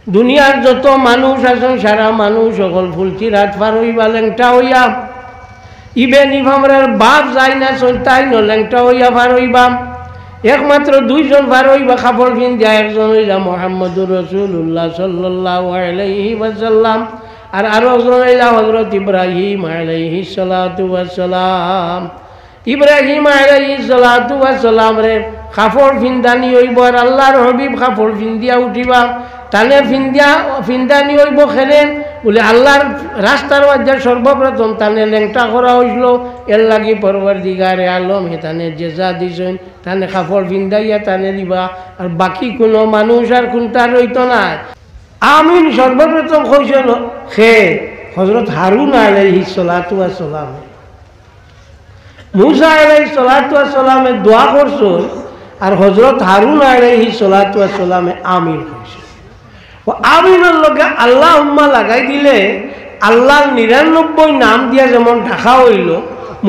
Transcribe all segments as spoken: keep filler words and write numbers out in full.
দুনিয়ার যত মানুষ আছইন, সারা মানুষ অকল ফুলসিরাত পার অইবা লেংটা অইয়া। ইবে নিফামরার বাপ যাইন আছইন, তাইনও লেংটা অইয়া পার অইবা। একমাত্র দুইজন পার অইবা কাপড় ফিন্দিয়া, একজন অইলা মুহাম্মদুর রাসূলুল্লাহ সাল্লাল্লাহু আলাইহি ওয়াসাল্লাম, আর আরো একজন অইলা হযরত ইব্রাহিম আলাইহিস সালাতু ওয়াস সালাম। ইব্রাহিম আলাইহিস সালাতু ওয়াস সালামরে কাপড় ফিন্দানি অইবো, আর আল্লাহর হাবিব কাপড় ফিন্দিয়া উঠিবা। তানে ফিন্দিয়া, ফিন্দানি অইবো কেনে? বুলে, আল্লাহর রাস্তার মাঝে সর্বপ্রথম তানে লেংটা করা অইছিল, এর লাগি পরওয়ারদিগারে আলম হে তানে জেজা দিছইন, তানে কাপড় ফিন্দাইয়া তানে দিবা, আর বাকি কুনু মানুষ আর কুনতা রইতো নায়। আমিন সর্বপ্রথম কইছইন কে? হযরত হারুন আলাইহিস সালাতু ওয়াস সালাম। মুসা আলাইহিস সালাতু ওয়াস সালামে দোয়া করছইন, আর হযরত হারুন আলাইহিস সালাতু ওয়াস সালামে আমিন কইছইন। ও আমিনর লগে আল্লাহুম্মা লাগাই দিলে আল্লাহর নিরানব্বই নাম দিয়া যেমন ডাকা অইলো,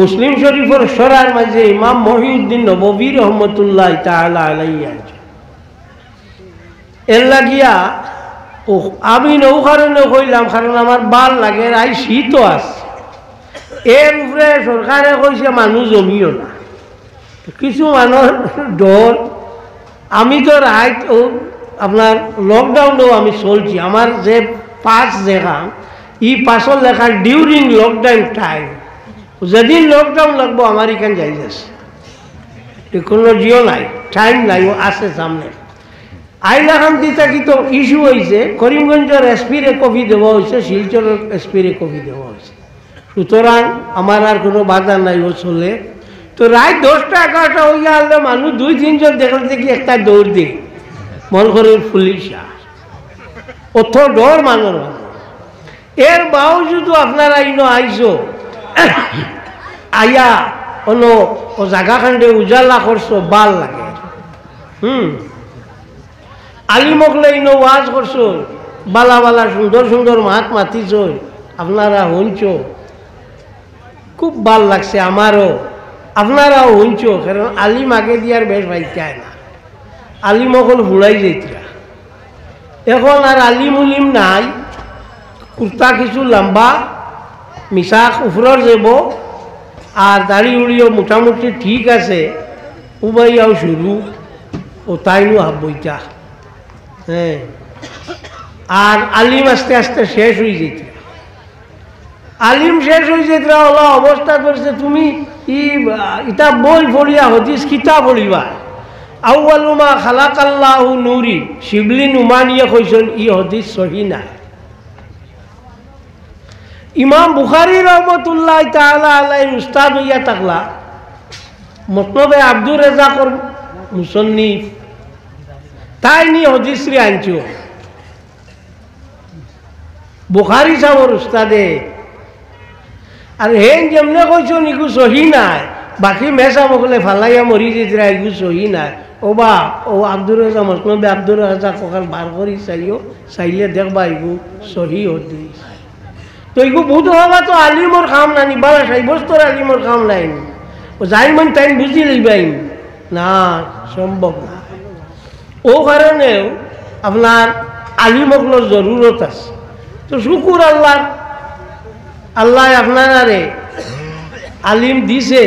মুসলিম শরীফর শরার মাঝে ইমাম মহিউদ্দিন নববী রহমতুল্লাহ তাআলা আলাইহি আনছইন। এর লাগিয়া ও আমিন অউ কারণে কইলাম, কারণ আমার ভালা লাগে, আর আইজ শীতও আছে। এর উপরে সরকারে কইছে মানুষ জমিও না। তো কিছু মানুষ ডর। আমি তো রাইত ও আপনার লকডাউনেও আমি চলছি, আমার যে পাস যেখান, ই পাসর লেখা during lockdown time, যেদিন লকডাউন লাগবো আমার ইখান যাইজ আছে, টেকনোলজিও নাই, টাইম নাই, ও আছে সামনে। আইলাকান্দি থাকি তো ইস্যু অইছে, করিমগঞ্জর এসপিরে কপি দেওয়া অইছে, শিলচরর এসপিরে কপি দেওয়া অইছে। সুতরাং আমার আর কুনু বাধা নাই, ও চলে। তো রাইত দশটা এগারোটা অইয়া হারলে মানুষ দুই তিনজন দেখলে দেখি একটা দৌড় দেয়, মনো করে পুলিশ আর। অত ডর মানুষ। এর বাওজুদও আপনারা ইনো আইছো, আইয়া অনো ও জাগাখানরে উজালা করছো, ভালা লাগে। হুম, আলিম অকলে ইনো ওয়াজ করছো, ভালা ভালা সুন্দর সুন্দর মাত মাতিছো, আপনারা হুনছো, খুব ভালা লাগছে আমারও। আপনারাও হুনছো, কারণ আলিম আগে দিয়ার বেশ পাইতায় না, আলিম অকল ফুরাই যাইতরা। এখন আর আলিম উলিম নাই, কুর্তা কিছু লম্বা, মিশাক উপরর যাইবো, আর দাড়ি উড়িও মোটামুটি ঠিক আছে, উবাইয়াও শুরু, ও তাইনও হাব্বইতা। হ্যাঁ, আর আলিম আস্তে আস্তে শেষ অইযাইতরা। আলিম শেষ অইযাইতরা, অলা অবস্থা করছে, তুমি ই, ইতা বই পড়িয়া হদিস কিতা পড়িবা? আউয়ালু মা খালাকাল্লাহু নূরি, শিবলি নুমানিয়ে কইছইন ই হদিস সহি নায়। ইমাম বুখারী রহমতুল্লাহ তাআলা আলাইহির উস্তাদ অইয়া থাকলা, মতলবে আব্দুর রেজাকর মুসন্নিফ, তাইন ই হদিসরে আনছো। বুখারী সাবর উস্তাদে। আর হেইন যেমনে কইছইন ইগু সহি নায়, বাকি মেসাব অকলে ফালাইয়া মরি যাইতরা, ইগু সহি নায়। ও বা, ও আব্দুর রেজাক, মতলবে আব্দুর রেজাক অখান বার করি চাইও, চাইলে দেখবা ইগু সহি হদিস। তো ইগু বুঝ হবা তো আলিমর কাম নানি, বালা সাব্যস্তর আলিমর কাম নায়নি। ও যাইন মান তাইন বুঝি লইবাইন। না, সম্ভব না। ও কারণেও আপনার আলিম অকলর জরুরত আছে। তো শুকুর আল্লাহর, আল্লায় আপনারারে আলিম দিছে,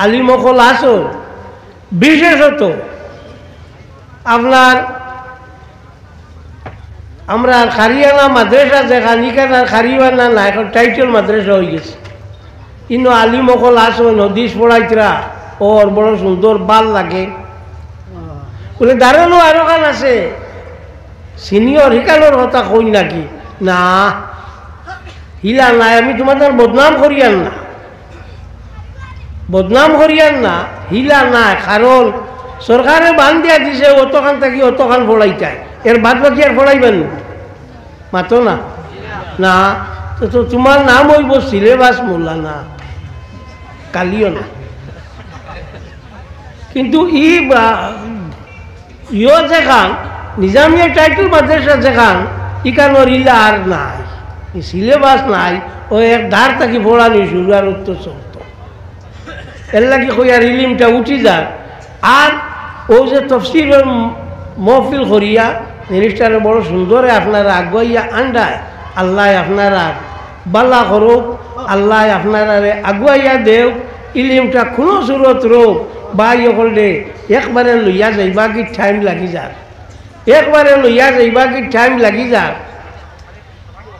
আলিম অকল আছো। বিশেষত আপনার আমরার কারিয়ানা মাদ্রাসা যেখান, ইখান আর কারিয়ানা না, এখন টাইটেল মাদ্রাসা অইগেছে। ইনো আলিম অকল আছইন, হদিস পড়াইতরা, ওর বড় সুন্দর, ভালা লাগে। বুলে, দারুণও আরোখান আছে, সিনিয়র, হিখানর কথা কইন নাকি? না, হিলা নায়, আমি তুমার বদনাম করিয়ার না। বদনাম করিয়ার না, হিলা নায়, কারণ সরকারে বান্দিয়া দিছে, অতখান থাকি অতখান পড়াইতায়, এর বাদ বাকি আর পড়াইবা নি? মাতো না। না, তো, তো তুমার নাম অইবো সিলেবাস মৌলানা, কালিও না। কিন্তু ই বা-, ইয়ো যেখান, নিজামিয়া টাইটেল মাদ্রাসা যেখান, ইখানর ইলা আর নাই, ই সিলেবাস নাই, ও এক ধার থাকি পড়ানি শুরু আর উত্তর চলতো। এর লাগি কইয়ার ইলিমটা উঠি যার। আর ও যে তফসিরর ম-, মহফিল করিয়া, জিনিসটারে বড় সুন্দরে আপনারা আগুয়াইয়া আনরায়। আল্লায় আপনারার বালা করউক, আল্লায় আপনারারে আগুয়াইয়া দেউক। ইলিমটা কুনু সুরত রউক, ভাই অকলরে একবারে লইয়া যাইবা কি টাইম লাগি যার, একবারে লইয়া যাইবা কি টাইম লাগি যার।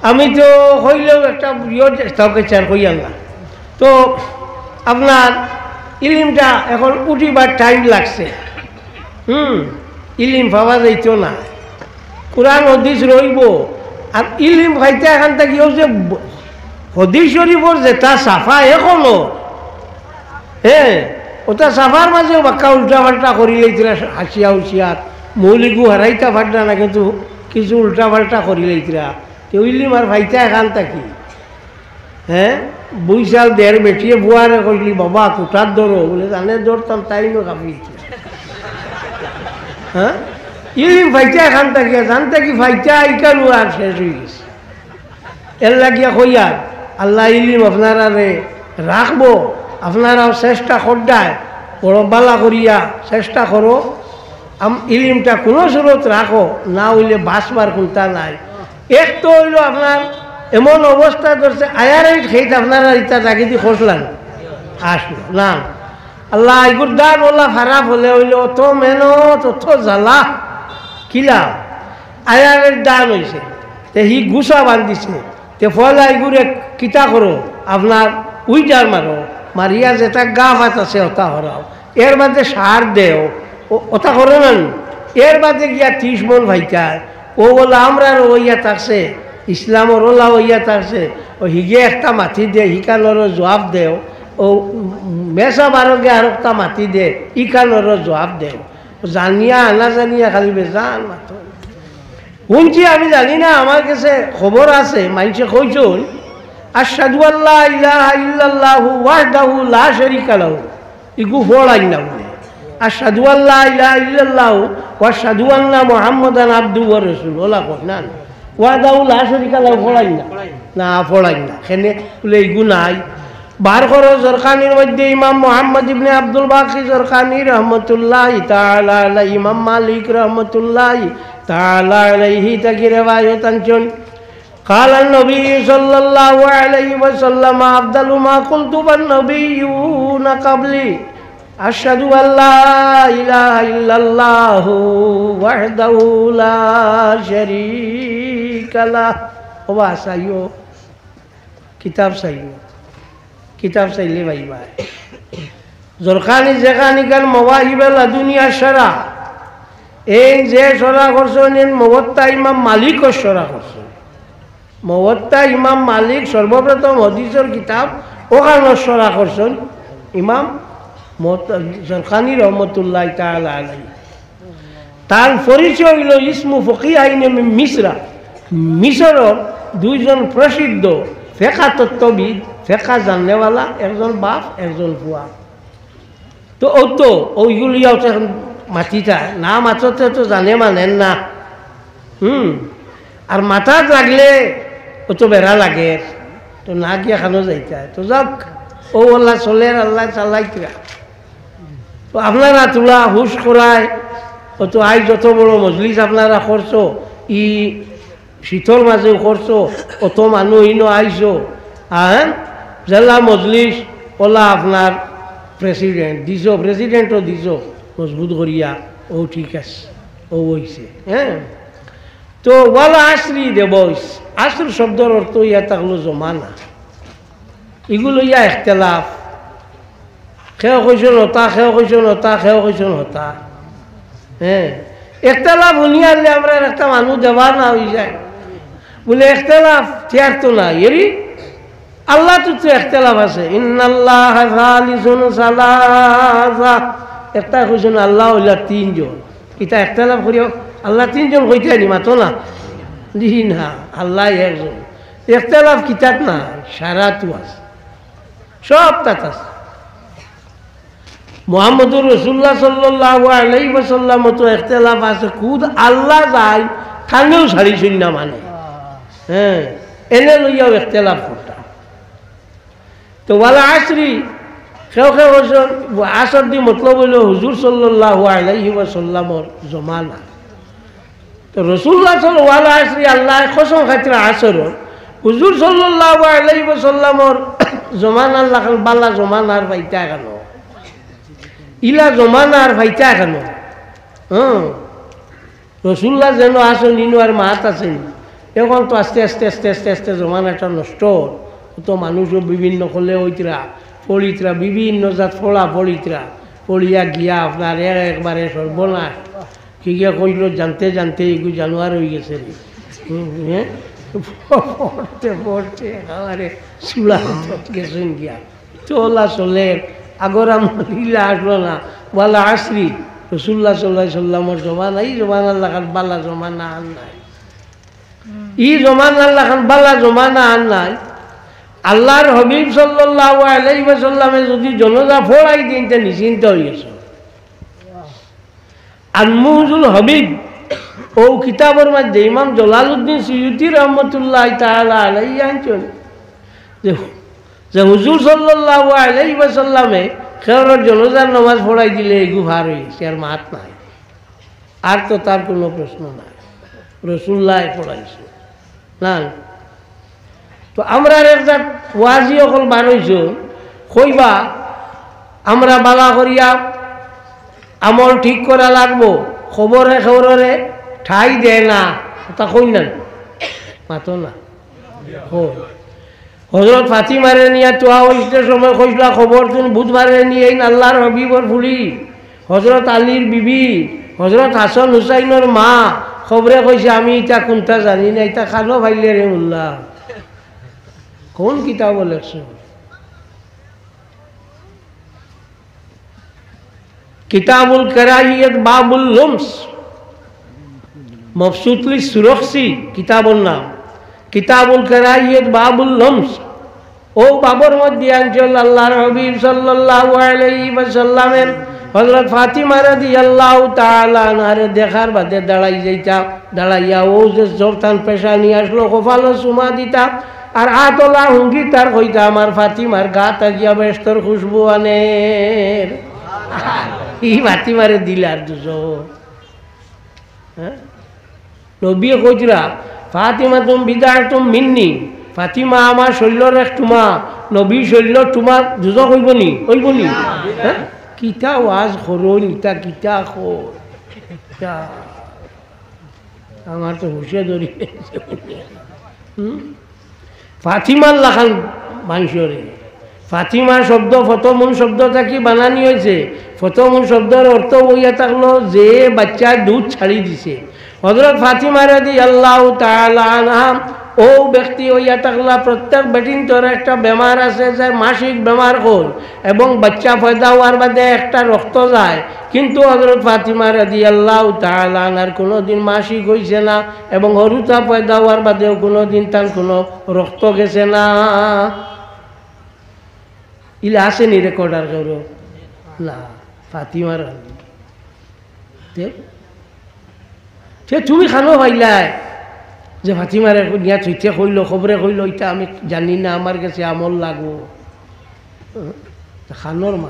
আমি তো কইলেও একটা ইয়ে তাকে চার কইয়ার না। তো আপনার ইলিমটা এখন উঠিবার টাইম লাগছে। হুম, ইলিম পাওয়া যাইতো না, কোরআন হাদিস রইবো। আর ইলিম পাইতা এখান থাকি অউ যে ব-, হাদিস শরীফর যেটা ছাপা এখনো, হ্যাঁ, ওটা ছাপার মাঝেও বাক্কা উল্টা পাল্টা করি লইতরা, হাসিয়া হুশিয়ার মৌলিকও হারাইতা পারতা না, কিন্তু কিছু উল্টা পাল্টা করি লইতরা। তে ইলিম আর পাইতা এখান থাকি। হ্যাঁ, বইছাল দের বেটিয়ে বুয়ারে কইলি, "বাবা, কুঠার ধরো।" বলে, "জানে ধরতাম, তাই নো কাঁপি।" হ্যাঁ, ইলিম পাইতা এখান থাকি, জানতা কি পাইতা, ইখানও আর শেষ অই গেছে। এর লাগিয়া কইয়ার, আল্লায় ইলিম আপনারারে রাখবো, আপনারাও চেষ্টা কররায়, বড় বালা করিয়া চেষ্টা করো। আম-, ইলিমটা কুনু সুরত রাখো, না অইলে বাঁচবার কুন্তা নাই। এক তো অইলো আপনার এমন অবস্থা ধরছে, আয়ার এই খেত আপনারা ইতা জাগিদি খসলান আসলো না। আল্লাহ, ইগুর দান ওলা খারাপ অইলে অইলো অত মেহনত, অত জ্বালা, কিলা আয়ারের দান অইছে, তে হি গুছা বান্ধিছে, তে ফলা ইগুরে কিতা করো, আপনার উইটার মারো, মারিয়া যেটা গা ফাত আছে ওটা হরাও, এর বাদে সার দেও, ও-, ওটা করো না নি? এর বাদে গিয়া ত্রিশ মন পাইতায়, ও বলে আমরার অইয়া থাকছে, ইসলামর ওলা অইয়া থাকছে, ও হিগে একটা মাতি দে, হিখানরও জবাব দেও, ও মেসা বারো গিয়া আর একটা মাতি দে, ইখানরও জবাব দেও। জানিয়া না জানিয়া খালি বেজান মাতো। হুনছি, আমি জানি না, আমার গেছে খবর আছে, মাইনষে কইছইন, "আশহাদু আল্লা ইলাহা ইল্লাল্লাহু ওয়াহদাহু লা শারীকা লাহু।" ইগু ফড়াইন না বুলে। "আশহাদু আল্লা ইলাহা ইল্লাল্লাহু ওয়া আশহাদু আন্না মুহাম্মাদান আবদুহু ওয়া রাসূলুহু।" ওলা কইন না। "ওয়াহদাহু লা শারীকা লাহু" ফড়াইন না। না, ফড়াইন না। কেনে বুলে ইগু নাই। বার করো জরকানির মধ্যে ইমাম মুহাম্মদ ইবনে আব্দুল বাকি জরকানি রহমতুল্লাহি তাআলা আলাইহি, ইমাম মালিক রহমতুল্লাহি তাআলা আলাইহি থাকি রেওয়ায়ত আনছইন। قال النبي صلى الله عليه وسلم: أفضل ما قلت والنبيون قبلي، أشهد أن لا إله إلا الله وحده لا شريك له। ও বা, চাইও, কিতাব চাইও, কিতাব চাইলে পাইবা। জরকানি যেখান ইখান মওয়াহিবে লাদুনিয়া শরা, এইন যে শরা করছইন, এইন মুওয়াত্তা ইমাম মালিকর শরা করছইন। মুওয়াত্তা ইমাম মালিক সর্বপ্রথম হাদিসর কিতাব, ওখানর শরা করছইন ইমাম মুওয়াত্তা জরকানি রহমতুল্লাহি তাআলা আলাইহি। তান পরিচয় অইলো ইসমু ফকিহাইনে মিন মিসরা, মিসরর দুইজন প্রসিদ্ধ ফেকা তত্ত্ববিদ, ফেকা জাননেওয়ালা, একজন বাপ, একজন পুয়া। তো অউ তো, অউ ইগুলিয়াও তো এখন মাতিতা, না মাততে তো জানে মানের না। হুম, আর মাতাত লাগলে অউ তো বেড়া লাগের, তো না গিয়া খানো যাইতা। তো যাউক, অউ আল্লাহ চলের, আল্লাহ চালাইতরা। তো আপনারা তুলা হুশ করায়, অউ তো আইজ যত বড় মজলিস আপনারা করছো, ই শীতর মাঝেও করছো, অত মানুষ ইনো আইছো, আর জেলা মজলিস ওলা আপনার প্রেসিডেন্ট দিছো, প্রেসিডেন্টও দিছো মজবুত করিয়া, অউ ঠিক আছে, অউ অইছে, হ্যাঁ। তো ওয়াল আশরি দেবইস, আশর শব্দর অর্থ ইয়া থাকলো জমানা। ইগু লইয়া এখতেলাফ। কেউ কইছইন অতা, কেউ কইছইন অতা, কেউ কইছইন অতা। হ্যাঁ, এখতেলাফ হুনিয়ারলে আমরার একটা মানুষ দেবার না অইযায়। বুলে, "এখতেলাফ তিয়ার তো না, এরি আল্লাহ তো, তো এখতেলাফ আছে।" ইন্নাল্লাহা সালিসুন সালাসা। একটা কইছইন আল্লাহ অইলা তিনজন। ইতা এখতেলাফ করিয়া আল্লাহ তিনজন কইতায় নি, মাতো না। জি না, আল্লাহ একজন। এখতেলাফ কিতাত না, সারাতু আছে। সব তাত আছে। মুহাম্মদুর রাসূলুল্লাহ সাল্লাল্লাহু আলাইহি ওয়াসাল্লাম তো এখতেলাফ আছে, খুদ আল্লাহ যাই, তানেও ছাড়িছইন না মানে। হ্যাঁ, এনে লইয়াও এখতেলাফ করতা। তো ওয়াল আশরি, কেউ কেউ কইছইন, আসর দি মতলব অইলো হুজুর সাল্লাল্লাহু আলাইহি ওয়াসাল্লামর জমানা। তো রসুল্লাহ সাল্লাল্লাহু আলাইহি ওয়াসাল্লাম আল্লায় কসম খাইতরা আসর, হুজুর সাল্লাল্লাহু আলাইহি ওয়াসাল্লামর জমানার লাখান বালা জমানা আর পাইতা কেনে? ইলা জমানা আর পাইতা কেনে? হুম, রসুল্লাহ যেন আছইন, ইনো আর মাত আছইন। এখন তো আস্তে আস্তে আস্তে আস্তে আস্তে জমানাটা নষ্ট। তো মানুষও বিভিন্ন কলে অইতরা, পড়িতরা, বিভিন্ন জাত পড়া পড়িতরা, পড়িয়া গিয়া আপনার এ-, একবারে সর্বনাশ। কি গিয়া কইল, জানতে জানতে এগু জানোয়ার অইগেছে রে। হুম, হ্যাঁ? পড়তে পড়তে একেবারে চূড়ান্ত গেছইন গিয়া। তো ওলা চলের, আগর আমল ইলা আসলো না। ওয়াল আসরি, রসুল্লাহ সাল্লাল্লাহু আলাইহি ওয়াসাল্লামর জমানা, ই জমানার লাখান বালা জমানা আর নাই। ই জমানার লাখান বালা জমানা আর নাই। আল্লাহর হাবিব সাল্লাল্লাহু আলাইহি ওয়াসাল্লামে যদি জনাজা পড়াই দিন, তে নিশ্চিন্ত অইগেছে। আনমুজুল হাবিব, ও কিতাবর মধ্যে ইমাম জালালউদ্দিন সুয়ুতি রহমতুল্লাহ তাআলা আলাইহি আনছইন যে, যে হুজুর সাল্লাল্লাহু আলাইহি ওয়াসাল্লামে কেউর জনাজার নামাজ পড়াই দিলে এগু পার অইগেছে, আর মাত নাই। আর তো তার কোনো প্রশ্ন নাই, রসুল্লায় পড়াইছে না। তো আমরার এক জাত ওয়াজি অকল বার অইছে, কইবা, আমরা বালা করিয়া আমল ঠিক করা লাগবো, কবরে কেউররে ঠাই দেয় না, কথা কইন না, মাতো না। কই? হজরত ফাতিমারে নিয়া তোয়া অইতে সময় কইছলা, কবর তুন বুধবারে নিয়ে এইন আল্লাহর হাবিবর ফুড়ি, হজরত আলীর বিবি, হজরত হাসান হুসাইনর মা, কবরে কইছে, "আমি ইতা কুনতা জানি না, ইতা খানো পাইলে রে মোল্লা।" কোন কিতাব লেখছে? কিতাবুল কারাহিয়ত বাবুল লুমস, মবসুতলি সুরখসি কিতাবর নাম। কিতাবুল কারাহিয়ত বাবুল লুমস। ও বাবর মধ্যে আনছইন আল্লাহর হাবিব সাল্লাল্লাহু আলাইহি ওয়াসাল্লামে হযরত ফাতিমা রাদিয়াল্লাহু তাআলা আনহারে দেখার বাদে দাঁড়াই যাইতা, দাঁড়াইয়া ও যে জবতান পেশানি আসলো, কপালো চুমা দিতা, আর আতলা হুঙ্গি তার কইতা, "আমার ফাতিমার গাত গিয়া বেহেশতর খুশবু আনের।" ই ফাতিমারে দিলার দুজো। হ্যাঁ? নবীয়ে কইতরা, "ফাতিমাতুম বিদআতুম মিন্নি।" ফাতিমা আমার শরীলর এক টুমা, নবী শরীলর টুমা দুজো কইবো নি? কইবো নি? হ্যাঁ? কিতা ওয়াজ করইন, ইতা কিতা কয়? ইতা আমার তো হুশে ধরি। হুম? ফাতিমার লাখান মানষরে। ফাতিমা শব্দ ফতমুন শব্দ থাকি বানানি অইছে। ফতমুন শব্দর অর্থ অইয়া থাকলো যে বাচ্চায় দুধ ছাড়ি দিছে। হযরত ফাতিমা রাদিয়াল্লাহু তাআলা আনহা ও ব্যক্তি অইয়া থাকলা, প্রত্যেক বেটিন্তর একটা বেমার আছে, যে মাসিক বেমার কয়, এবং বাচ্চা পয়দা অওয়ার বাদে একটা রক্ত যায়, কিন্তু হযরত ফাতিমা রাদিয়াল্লাহু তাআলা আনহার কোনোদিন মাসিক অইছে না, এবং হুরুতা পয়দা অওয়ার বাদেও কোনোদিন তার কোনো রক্ত গেছে না। ইলা আছে নি রেকর্ড আর কেউর? না, ফাতিমার। তে, তে তুমি খানো পাইলায় যে ফাতিমারে নিয়া থইতে কইলো, কবরে কইলো, "ইতা আমি জানি না, আমার গেছে আমল লাগবো।" খানোর মা।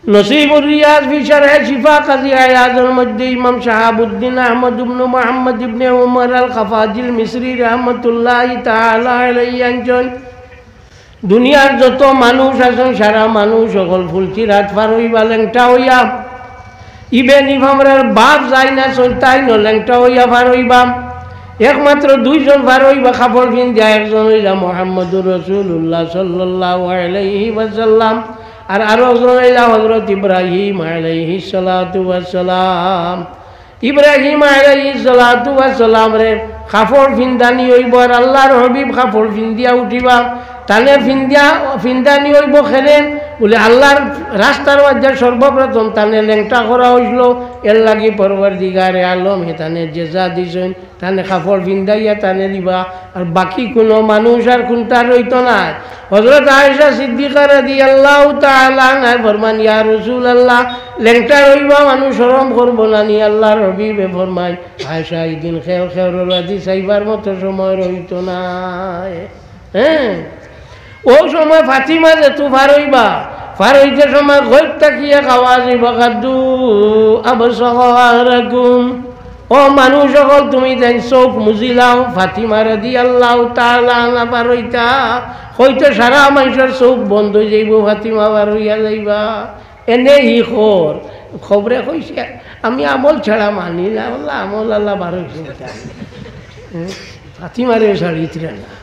নসিবুর রিয়াজ ফি শারহে শিফা কাজী আয়াজর মধ্যে ইমাম শাহাবুদ্দিন আহমদ ইবনে মুহাম্মদ ইবনে উমর আল কাফাজিল মিসরি রহমতুল্লাহি তাআলা আলাইহি আনছইন, দুনিয়ার যত মানুষ আছইন, সারা মানুষ অকল ফুলসিরাত পার অইবা লেংটা অইয়া। ইবে নিফামরার বাপ যাইন আছইন, তাইনও লেংটা অইয়া পার অইবা। একমাত্র দুইজন পার অইবা কাপড় ফিন্দিয়া, একজন অইলা মুহাম্মদুর রাসূলুল্লাহ সাল্লাল্লাহু আলাইহি ওয়াসাল্লাম, আর আরো একজন অইলা হযরত ইব্রাহিম আলাইহিস সালাতু ওয়াস সালাম। ইব্রাহিম আলাইহিস সালাতু ওয়াস সালামরে কাপড় ফিন্দানি অইবো, আর আল্লাহর হাবিব কাপড় ফিন্দিয়া উঠিবা। তানে ফিন্দিয়া, ফিন্দানি অইবো কেনে? বুলে, আল্লাহর রাস্তার মধ্যে সর্বপ্রথম তানে লেংটা করা অইছিল, এর লাগি পরওয়ারদিগারে আলম হে তানে জেজা দিছইন, তানে কাপড় ফিন্দাইয়া তানে দিবা, আর বাকি কুনু মানুষ আর কুনতা রইতো নায়। হযরত আয়েশা সিদ্দিকা রাদিয়াল্লাহু তাআলা আনহা ফরমান, "ইয়া রাসূলুল্লাহ, লেংটা রইবা মানুষ শরম করবো না নি?" আল্লাহর হাবিবে ফরমাইন, "আয়েশা, ইদিন খেউ খেউর বাদি চাইবার মতো সময় রইতো নায়।" হ্যাঁ, ও সময় ফাতিমা যেতু পার অইবা, পার অইতে সময় গইব থাকি এক আওয়াজ অইবো, "গাদ্দু আবসারাকুম।" ও মানুষ অকল, তুমি যেন চউখ মুজিলাও, ফাতিমা রাদিয়াল্লাহু তাআলা আনহা বারইতা, অইতো সারা মানষর চউখ বন্ধ অইযাইবো, ফাতিমা বারইয়া যাইবা। এনে ই খবর, খবরে কইছে, "আমি আমল ছাড়া মানি না, আল্লাহ আমল আল্লাহ বারইছে।" ফাতিমারে ছাড়িত্রা না।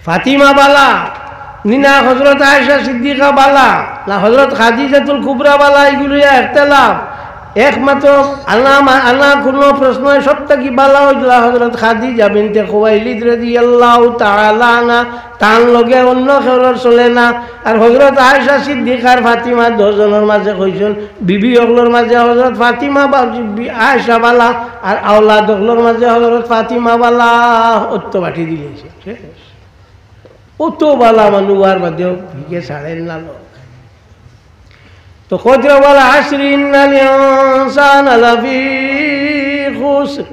ফাতিমা বালা, নি না হযরত আয়েশা সিদ্দিকা বালা, না হযরত খাদিজাতুল কুবরা বালা, ইগুলো ইয়া একতলাফ। একমাত্র আনা মা-, আনা কুনু প্রশ্ন, সব থাকি বালা অইলা হযরত খাদিজা বিনতে খুয়াইলিদ রাদিয়াল্লাহু তাআলা আনহা, তান লগে অন্য কেউরর চলে না। আর হযরত আয়েশা সিদ্দিকা আর ফাতিমা দুইজনর মাঝে কইছইন, বিবি অকলর মাঝে হযরত ফাতিমা বা-, বি-, আয়েশা বালা, আর আওলাদ অকলর মাঝে হযরত ফাতিমা বালা, অত বাটি দিলাইছে। শেষ। অত বালা মানু অওয়ার বাদেও হিগে ছাড়ের না লোক। তো কইরা, "ওয়াল আসরি ইন্নাল ইনসানা লাফি খুসর।"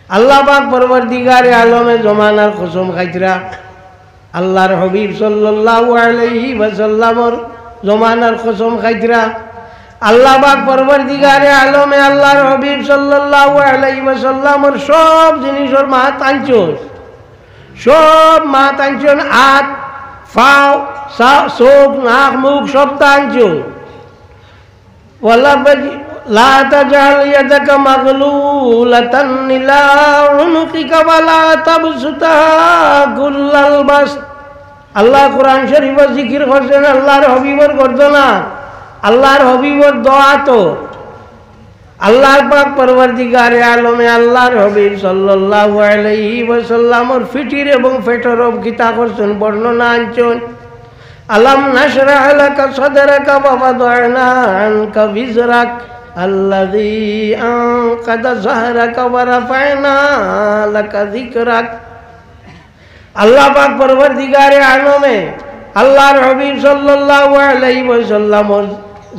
আল্লাহ পাক পরওয়ারদিগারে আলমে জমানার কসম খাইতরা, আল্লাহর হাবিব সাল্লাল্লাহু আলাইহি ওয়াসাল্লামর জমানার কসম খাইতরা। আল্লাহ পাক পরওয়ারদিগারে আলমে আল্লাহর হাবিব সাল্লাল্লাহু আলাইহি ওয়াসাল্লামর সব জিনিসর মাত আনছইন, সব মাত আনছইন, আত, ফাও, সা-, চউখ, নাক, মুখ সবতা আনছইন। ওয়ালা বাজি-, লা তাজআল ইয়াদাকা মাগলুলাতান ইলা উনুকিকা ওয়ালা তাবসুতাহা কুল্লাল বাসত। আল্লাহ কোরআন শরীফো জিকির করছইন আল্লাহর হাবিবর গর্দনা, আল্লাহর হাবিবর দুই আতো। আল্লাহ পাক পরওয়ারদিগারে আলমে আল্লাহর হাবিব সাল্লাল্লাহু আলাইহি ওয়াসাল্লামর ফিটির এবং ফেটর কিতা করছইন, বর্ণনা আনছইন। আলাম নাশরাহ লাকা সাদরাকা ওয়া ওয়াদানা আনকা বিজরাক আল্লাযী আনকাদা যাহরাকা ওয়া রাফা'না লাকা যিকরাক। আল্লাহ পাক পরওয়ারদিগারে আলমে আল্লাহর হাবিব সাল্লাল্লাহু আলাইহি ওয়াসাল্লামর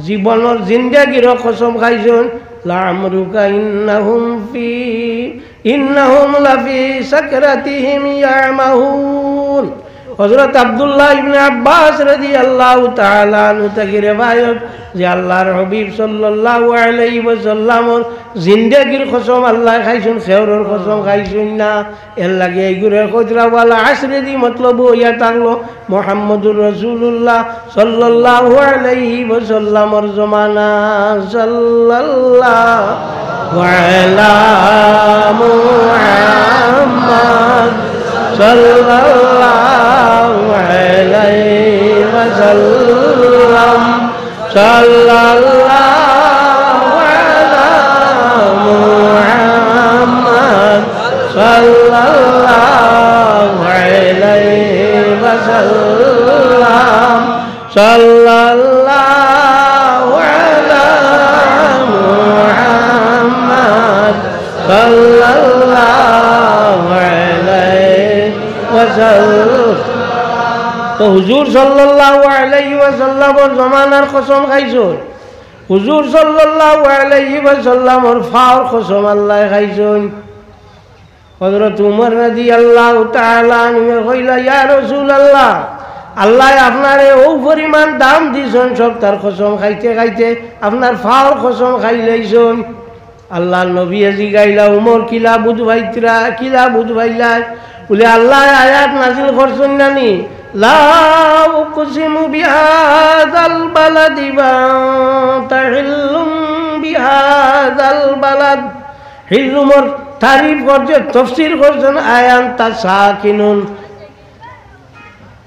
জীবনর জিন্দেগির কসম খাইছইন, "লাআমরুকা ইন্নাহুম ফি, ইন্নাহুম লাফি সাকরাতিহিম ইয়ামাহুন।" হযরত আব্দুল্লাহ ইবনে আব্বাস রাদিয়াল্লাহু তাআলা আনহু থাকি রেওয়ায়ত যে আল্লাহর হাবিব সাল্লাল্লাহু আলাইহি ওয়াসাল্লামর জিন্দেগির কসম আল্লায় খাইছইন, খেউরর কসম খাইছইন না। এর লাগি ইগুরে কইতরা ওয়াল আসরি দি মতলব অইয়া থাকলো মুহাম্মদুর রাসূলুল্লাহ সাল্লাল্লাহু আলাইহি ওয়াসাল্লামর জমানা। সাল্লাল্লাহু আলা মুহাম্মদ সাল্লাল্লাহু আলাইহি ওয়াসাল্লাম। সাল্লাল্লাহু আলা মুহাম্মদ সাল্লাল্লাহু আলাইহি ওয়াসাল্লাম। সাল্লাল্লাহু আলা মুহাম্মদ সাল্লাল্লাহু আলাইহি ওয়াসাল্লাম। তো হুজুর সাল্লাল্লাহু আলাইহি ওয়াসাল্লামর জমানার কসম খাইছইন। হুজুর সাল্লাল্লাহু আলাইহি ওয়াসাল্লামর ফাওর কসম আল্লায় খাইছইন। হযরত উমর রাদিয়াল্লাহু তাআলা আনহু কইলা, "ইয়া রাসূলুল্লাহ, আল্লায় আপনারে অউ পরিমাণ দাম দিছইন, সবতার কসম খাইতে খাইতে আপনার ফাওর কসম খাইলাইছইন।" আল্লাহর নবীয়ে জিগাইলা, "উমর, কিলা বুঝ পাইতরা, কিলা বুঝ পাইলায়?" বুলে, "আল্লায় আয়াত নাজিল করছইন না নি, লা উকসিমু বিহাযাল বালাদি ওয়া আনতা হিল্লুম বিহাযাল বালাদ।" হিল্লুমর তারিফ করছে, তফসির করছইন, আয়া আনতা সাকিনুন।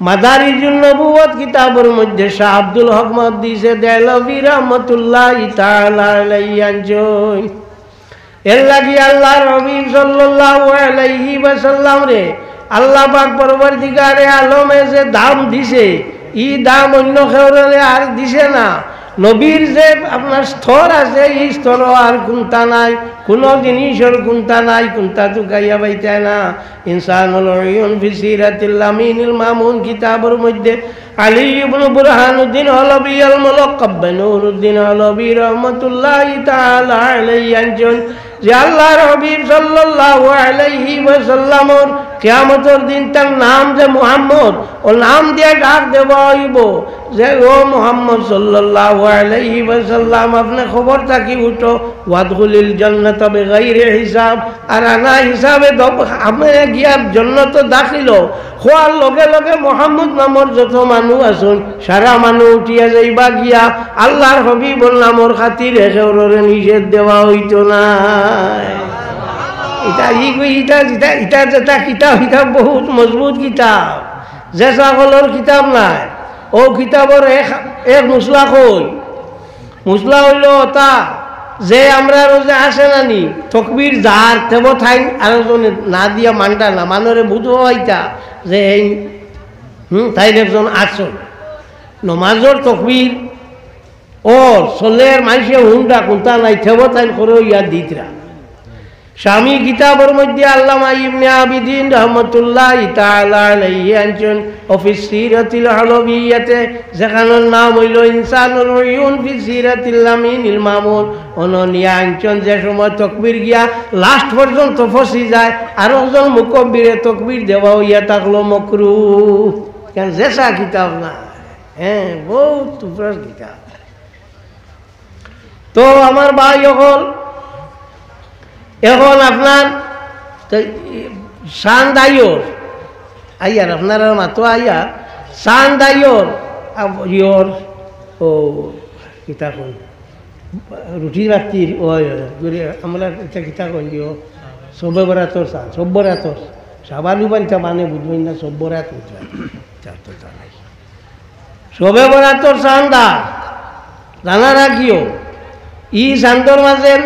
মাদারিজুন নবুওয়াত কিতাবর মধ্যে শাহ আব্দুল হক মুহাদ্দিসে দেহলভী রহমতুল্লাহি তাআলা আলাইহি আনছইন। এর লাগি আল্লাহর হাবিব সাল্লাল্লাহু আলাইহি ওয়াসাল্লামরে আল্লাহ পাক পরওয়ারদিগারে আলমে যে দাম দিছে, ই দাম অইন্য কেউরে আর দিছে না। নবীর যে আপনার স্তর আছে, ই স্তরও আর কুন্তা নাই, কুনু জিনিসর কুন্তা নাই, কুন্তা তুকাইয়া পাইতায় না। ইনসানুল উয়ুন ফি সিরাতিল আমিনিল মামুন কিতাবর মধ্যে আলী ইবনে বুরহানুদ্দিন হলবী আল মুলাক্কাব বিনুরুদ্দিন হলবী রহমতুল্লাহি তাআলা আলাইহি আনছইন যে আল্লাহর হাবিব সাল্লাল্লাহু আলাইহি ওয়াসাল্লামর কিয়ামতর দিন তার নাম যে মুহাম্মদ, অউ নাম দিয়া ডাক দেওয়া অইবো যে, "ও মুহাম্মদ সাল্লাল্লাহু আলাইহি ওয়াসাল্লাম, আপনে কবর থাকি উঠো, ওয়াদখুলিল জান্নাতা বিগাইরি হিসাব, আর আনা হিসাবে দ-, আপনে গিয়া জন্নতো দাখিল অও।" কওয়ার লগে লগে মুহাম্মদ নামর যত মানুষ আছইন, সারা মানুষ উঠিয়া যাইবা গিয়া, আল্লার হাবিবর নামর খাতিরে কেউররে নিষেধ দেওয়া অইতো নায়। ইটা, ই, ইটা, ইটা, ইটা যেটা কিতাব, ইটা বউত মজবুত কিতাব, যে সকলর কিতাব নায়। অউ কিতাবর এক, এক মসলা কই, মসলা অইলো অটা যে আমরার অউ যে আছে না নি, তকবির যার তেবো তাইন আরোজনে না দিয়া মানতা না, মানষরে বুঝাইতা যে এই, হুম, তাইন একজন আছইন। নমাজর তকবির অর চলের মানষে হুনরা কুনতা নাই, তেবো তাইন করো ইয়া দিতরা। শামী কিতাবর মধ্যে আল্লামা ইবনে আবিদিন রহমতুল্লাহি তাআলা আলাইহি আনছইন, অফি সিরাতিল হালাবিয়াতে, যেখানর নাম অইলো ইনসানুল উয়ুন ফি সিরাতিল আমিনিল মামুন, অনো নিয়া আনছইন যে সময় তকবির গিয়া last পর্যন্ত ফসি যায়, আরোকজন মুকব্বিরে তকবির দেওয়া অইয়া থাকলো মকরুহ। কেন, যেছা কিতাব না, হ্যাঁ, বউত উপরর কিতাব। তো আমার ভাই অকল, এখন আপনার তো চান্দ আইয়র, আইয়ার আপনারার মাতো আইয়ার, চান্দ আইয়র, আব-, ইয়র, ও, কিতা কই, রুটি রাত্রির, ও, ও, ও, আমরা ইতা কিতা কই, ইয়ো, শবে বরাতর চান্দ, শব বরাতর, শাবান উবান ইতা মানে বুঝবেন না, শব বরাত বুঝবেন। চান্দ তো চান্দ আইয়র। শবে বরাতর চান্দা জানা রাখিও, ই চান্দর মাঝে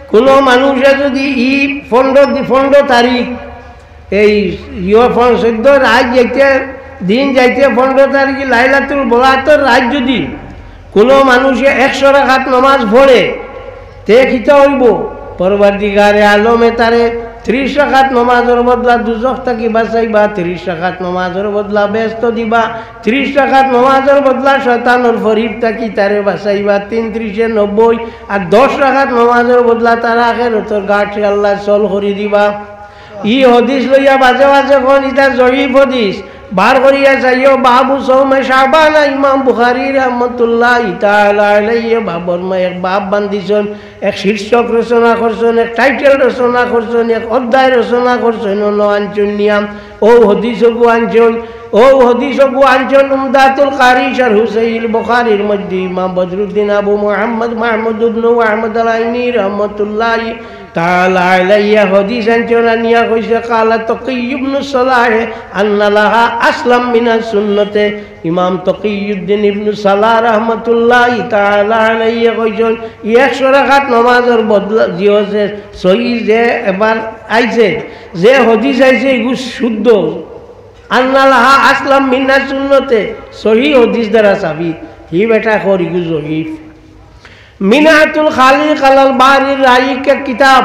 কোনো মানুষে যদি ই পনেরো দি-, পনেরো তারিখ, এই ইয় পন-, চোদ্দ রাত যাইতে, দিন যাইতে পনেরো তারিখ লাইলাতুল বরাতর রাত যদি কোনো মানুষে একশো রাকাত নমাজ পড়ে, তে কিতা অইবো? পরওয়ারদিগারে আলমে তারে ত্রিশ রাকাত নমাজর বদলা দুজখ থাকি বাঁচাইবা, ত্রিশ রাকাত নমাজর বদলা বেহেস্ত দিবা, ত্রিশ রাকাত নমাজর বদলা শয়তানর ফরিব থাকি তারে বাঁচাইবা, তিন ত্রিশে নব্বই, আর দশ রাকাত নমাজর বদলা তার আখেরাতর ঘাটে আল্লায় সল করি দিবা। ই হাদিস লইয়া বাজে বাজে কইন, ইটা জয়ীফ হাদিস। বার করিয়া চাইও, বাবু সৌমে শাবানা, ইমাম বুখারী রহমতুল্লাহি তাআলা আলাইহি বাবর মা-, এক বাব বান্ধিছইন, এক শীর্ষক রচনা করছইন, এক টাইটেল রচনা করছইন, এক অধ্যায় রচনা করছইন, অনো আনছইন নিয়াম, অউ হাদিসগু আনছইন, অউ হাদিসগু আনছইন উমদাতুল কারি শারহু সহিহুল বুখারীর মধ্যে ইমাম বদরুদ্দিন আবু মুহাম্মদ মাহমুদ ইবনু আহমদ আল আইনি রহমতুল্লাহি তাআলা আলাইহি হাদিস আনছইন, আনিয়া কইছে, কালা তকিয়্যু ইবনু সালাহে আন্না লাহা আসলাম মিনাস সুন্নতে। ইমাম তকিয়্যুদ্দিন ইবনু সালাহ রহমতুল্লাহি তাআলা আলাইহি কইছইন, ই একশো রাকাত নমাজর বদলা যে আছে, সহি যে এবার আইছে, যে হাদিস আইছে, ইগু শুদ্ধ। আন্না লাহা আসলাম মিনাস সুন্নতে, সহি হাদিস দ্বারা সাবিত। হি বেটা কর ইগু জয়ীফ। মিনহাতুল খালিক আলাল বারির রাইক এক কিতাব,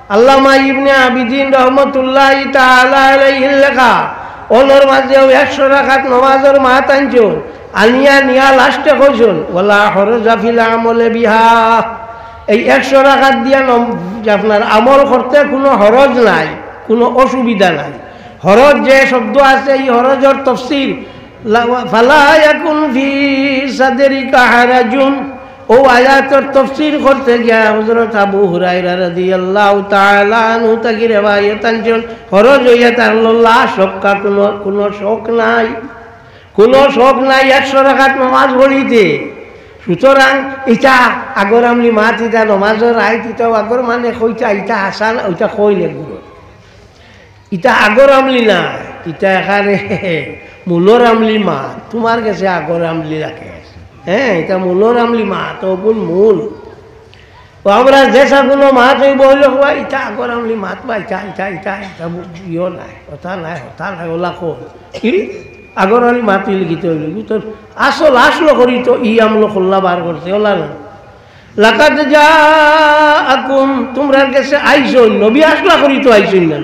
আল্লামা ইবনে আবিদিন রহমতুল্লাহি তাআলা আলাইহির লেখা, অনর মাঝেও একশো রাকাত নমাজর মাত আনছইন, আনিয়া নিয়া লাস্টে কইছইন, "ওয়ালা হরজা ফিল আমলে বিহা।" এই একশো রাকাত দিয়া নম-, যে আপনার আমল করতে কোনো হরজ নাই, কোনো অসুবিধা নাই। হরজ যে শব্দ আছে, এই হরজর তফসির, লা-, "ফালা ইয়াকুন ফি সাদরিকা হারাজুন।" অউ আয়াতর তফসির করতে গিয়া হযরত আবু হুরায়রা রাদিয়াল্লাহু তাআলা আনহু থাকি রেওয়ায়েত আনছইন, হরজ অইয়া থাকলো লা শাক্কা, কোনো, কোনো শক নাই, কোনো শক নাই একশো রাকাত নমাজ পড়িতে। সুতরাং ইটা আগর আমলি মাত, ইটা নমাজর রাইত, ইটাও আগর মানে কইতা, ইটা হাসান, ওইটা কইলে গুরু। ইটা আগর আমলি না, ইটা এখানে মূলর আমলি মাত। তুমার গেছে আগর আমলি লাগে। হ্যাঁ, ইটা মূলর আমলি মাত, অগুন মূল। ও আমরা যেছা কোনো মাত অইবো অইলে কওয়া, ইটা আগর আমলি মাত বা, ইটা, ইটা, ইটা, ইটা বু-, ইয়ো নাই, ওটা নাই, ওটা নাই, ওলা কই। কি? আগর আমলি মাত অইলে কিতা অইলো? তোর আসল, আসল করি তো ই আমলো খোল্লা বার করছে, ওলা না। লাকাদ জাআকুম, তুমরার গেছে আইছইন, নবী আসলা করি তো আইছইন না।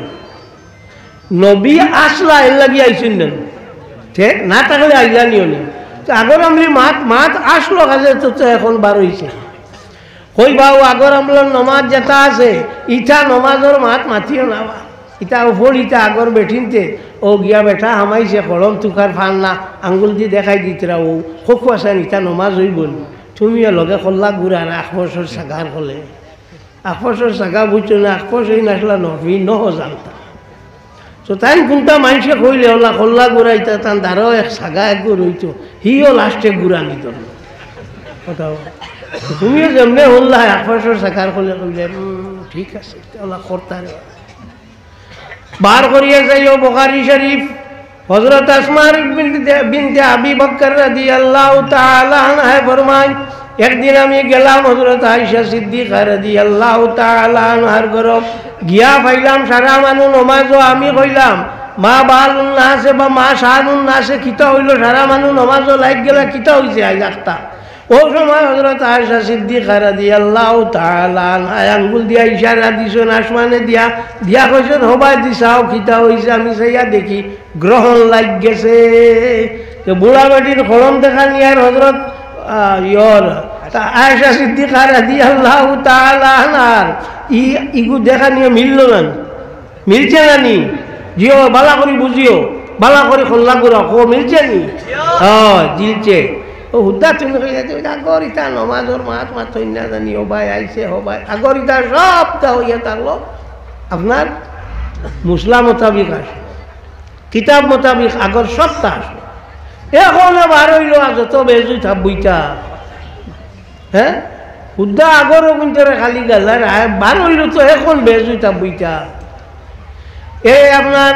নবী আসলা এর লাগি আইছইন না। তে না থাকলে আইলা নিও না। তো আগর আমলি মাত, মাত আসলো কাজে তো, তো এখন বার অইছে। কইবা অউ আগর আমলর নমাজ যেটা আছে, ইটা নমাজর মাত মাতিও না বা। ইতা ও ফড়িতা আগর বেটিন্তে, ও গিয়া বেটা হামাইছে, কলম তুকার ফান না, আঙ্গুল দি দেখাই দিতরা, ও খোকু আসান, ইতা নমাজ অইবো নি? তুমিও লগে কল্লা গুড়া আর আখফসর সাগার কলে। আখফসর সাগা বুঝছো না, আখফস এই নাসলা নফি নহ জানতা। তো তাইন কুনটা মানষে কইলে ওলা কল্লা গুড়া ইতা তান দ্বারাও এক সাগা এক গুড় অইতো, হিও লাস্টে গুড়া নিত না। কথা বল। তুমিও যেমনে হল্লা আখফসর সাগার কলে কইলে, "হুম, ঠিক আছে, ইতা ওলা করতারে।" বার করিয়া চাইও বুখারী শরীফ, হযরত আসমা বিনতে, বিনতে আবি বকর রাদিয়াল্লাহু তাআলা আনহায় ফরমায়, একদিন আমি গেলাম হযরত আয়েশা সিদ্দিকা রাদিয়াল্লাহু তাআলা আনহার ঘরো, গিয়া পাইলাম সারা মানু নমাজো। আমি কইলাম, "মা বালুন নাসে বা মা শানুন নাসে কিতা অইলো, সারা মানু নমাজো লাইগ গেলা, কিতা অইছে আইজ আখতা?" ও সময় হযরত আয়েশা সিদ্দিকা রাদিয়াল্লাহু তাআলা আনহা আঙ্গুল দিয়া ইশারা দিছইন আসমানে দিয়া, দিয়া কইছইন, "হবায় দি চাও, কিতা অইছে, আমি চাইয়া দেখি, গ্রহণ লাগ গেছে।" তো বুড়া বেটির কলম দেখানি আর হযরত, আহ, ইয়র, তা আয়েশা সিদ্দিকা রাদিয়াল্লাহু তাআলা আনহার ই, ইগু দেখানিও মিললো না। মিলছে না নি? জিও, বালা করি বুঝিও, বালা করি কল্লা গুড়া, কো মিলছে নি? হ্যাঁ, জিলছে। ও হুদ্দা তুমি কইলে যে, "ওই আগর ইতা নমাজর মাত মাতইন না জানি, ও ভাই আইছে, ও ভাই।" আগর ইতা সবটা অইয়া থাকলো আপনার মুসলা মোতাবিক আসলো, কিতাব মোতাবিক আগর সবটা আসলো। এখন বার অইলো আর যত বেজুই থাকবইতা। হ্যাঁ, হুদ্দা আগরও কিন্তু রে খালি গালার, আয় বার অইলো তো এখন বেজুই থাকবইতা। এই আপনার,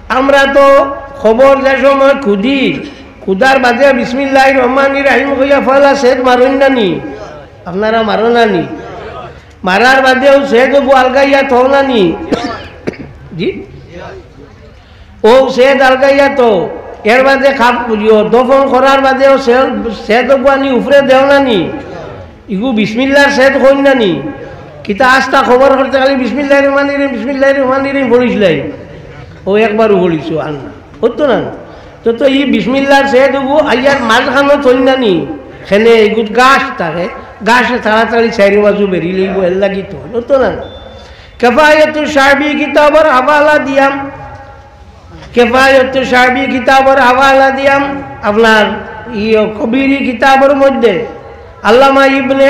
আমরা তো খবর যে সময় খুদি, খুদার বাদে বিসমিল্লাহির রহমানির রহিম কইয়া পয়লা সেদ মারইন না নি? আপনারা মারো না নি? মারার বাদেও সেদ ওগু আলগাইয়া থও না নি? জি? ও সেদ আলগাইয়া তো, এর বাদে খাপ বুঝিও, দফন করার বাদেও সেদ, সেদ ওগু আনি উপরে দেও না নি? ইগু বিসমিল্লার সেদ কইন না নি? কিতা আস্তা খবর করতে খালি বিসমিল্লাহির রহমানির রহিম, বিসমিল্লাহির রহমানির রহিম পড়িস লাই। ও একবারও পড়িছো আর না। হতো না? তো, তো ই বিসমিল্লার সেদ ওগু আইয়ার মাঝখানো থইন না নি? খেনে ইগুত গাছ থাকে, গাছে তাড়াতাড়ি চাইরো বাজু বেরি লইবো, এর লাগি তো। হতো না? কেফায়াতুশ শাবি কিতাবর হাওয়ালা দিয়াম, কেফায়াতুশ শাবি কিতাবর হাওয়ালা দিয়াম, আপনার ইয়ে কবিরি কিতাবর মধ্যে আল্লামা ইবনে,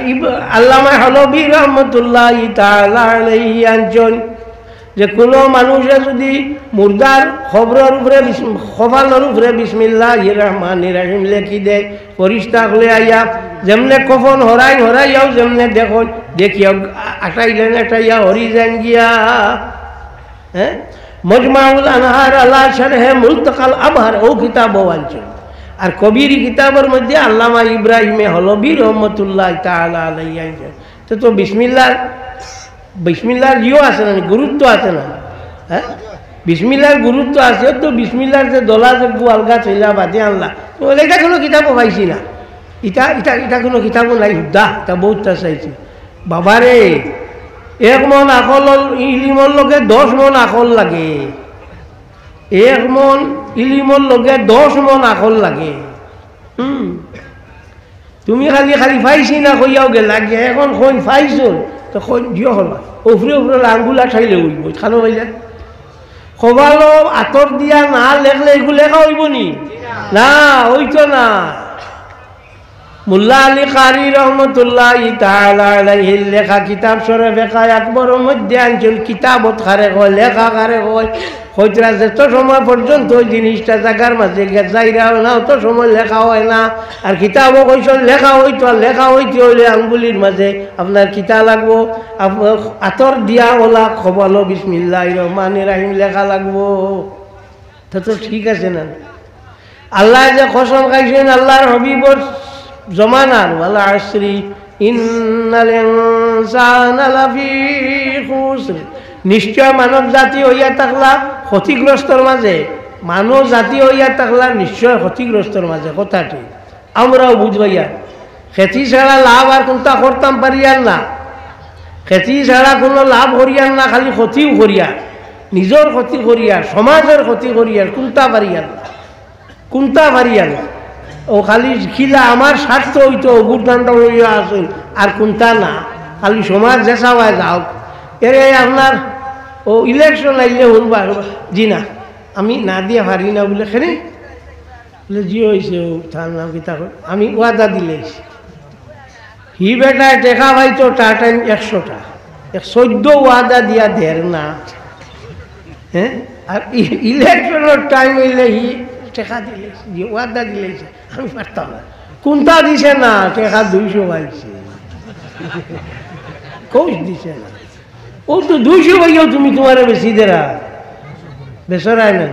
ইব-, আল্লামা হলবি রহমতুল্লাহি তাআলা আলাইহি আনছইন যে কুনু মানুষে যুদি মুর্দার খবরর উপরে বিস-, কপালর উপরে বিসমিল্লাহির রহমানির রহিম লেখি দেয়, ফিরিস্তা অকলে আইয়া যেমনে কফন হরাইন, হরাইয়াও যেমনে দেখইন, দেখিয়াও আ-, আটাইলেন, আটাইয়া হরি যাইন গিয়া। হ্যাঁ? মজমাউল আনহার আলা শরহে মুলতাকাল আবহার, ও কিতাবও আনছইন। আর কবিরি কিতাবর মধ্যে আল্লামা ইব্রাহিমে হলবি রহমতুল্লাহ তাআলা আলাইহি আনছইন। তো, তো বিসমিল্লাহ, বিসমিল্লার ইয়েও আছে না, গুরুত্ব আছে না? হ্যাঁ? বিসমিল্লার গুরুত্ব আছে, তো বিসমিল্লার যে দলা যে গু আলগা থইলা বাদে আনলা, তো বলে, "ইটা কুনু কিতাবও পাইছি না, ইটা, ইটা, ইটা কুনু কিতাবও নাই, হুদ্দা, ইটা বউততা চাইছি।" বাবারে, এক মন আকল, ইলিমর লগে দশ মন আকল লাগে, এক মন ইলিমর লগে দশ মন আকল লাগে। হুম। তুমি খালি, খালি পাইছি না কইয়াও গেলা গিয়া, এখন কইন পাইছো, তো কইন দিও হলা। উপরে উপরে আঙ্গুল আঠাইলে অইবো, খানো পাইলে। কপালো আতর দিয়া না লেখলে এগু লেখা অইবো নি? না, অইতো না। মোল্লা আলী কারি রহমতুল্লাহি তাআলা আলাইহির লেখা কিতাব শরহে ফেকায়ে আকবরর মধ্যে আনছইন, কিতাবত কারে কয়, লেখা কারে কয়। কইতরা যত সময় পর্যন্ত ওই জিনিসটা জাগার মাঝে গিয়া যাইরা অয় না, অত সময় লেখা অয় না। আর কিতাবও কইছইন লেখা অইতো, আর লেখা অইতে অইলে আঙ্গুলির মাঝে আপনার কিতা লাগবো, আপ-, আতর দিয়া ওলা কপালো বিসমিল্লাহির রহমানির রহিম লেখা লাগবো। তা তো ঠিক আছে না? আল্লায় যে কসম খাইছইন আল্লার হাবিবর জমানার, "ওয়াল আসরি ইন্নাল ইনসানা লাফি খুসর।" নিশ্চয় মানব জাতি অইয়া থাকলা ক্ষতিগ্রস্তর মাঝে, মানব জাতি অইয়া থাকলা নিশ্চয় ক্ষতিগ্রস্তর মাঝে। কথা ঠিক, আমরাও বুঝবাইয়া। খেতি ছাড়া লাভ আর কুনতা করতাম পারিয়ার না, খেতি ছাড়া কুনু লাভ করিয়ার না, খালি ক্ষতিউ করিয়ার, নিজর ক্ষতি করিয়ার, সমাজর ক্ষতি করিয়ার, কুনতা পারিয়ার না। কুনতা পারিয়ার না। ও খালি কিলা আমার স্বার্থ অইতো, অগুর ধান্দা লইয়া আছইন, আর কুনতা না, খালি সমাজ যেছা অয় যাউক। এরে আপনার ও ইলেকশন আইলে হুনবা, হুনবা, "জি না, আমি না দিয়া পারি না" বুলে। "কেনে?" বুলে, "জি অইছে, ও তার নাম কিতা কয়, আমি ওয়াদা দিলাইছি।" হি বেটায় টেকা পাইতো টাকা টাইম একশোটা, এক চোদ্দ ওয়াদা দিয়া দের না, হ্যাঁ? আর ই-, ইলেকশনর টাইম অইলে হি টেকা দিলাইছে, জি ওয়াদা দিলাইছে, "আমি পারতাম না।" কুনটা দিছে না? টেকা দুইশো পাইছে, কৌশ দিছে না। ও তো দুইশো পাইয়াও তুমি তোমারে বেশি দেরা, বেচরায় না।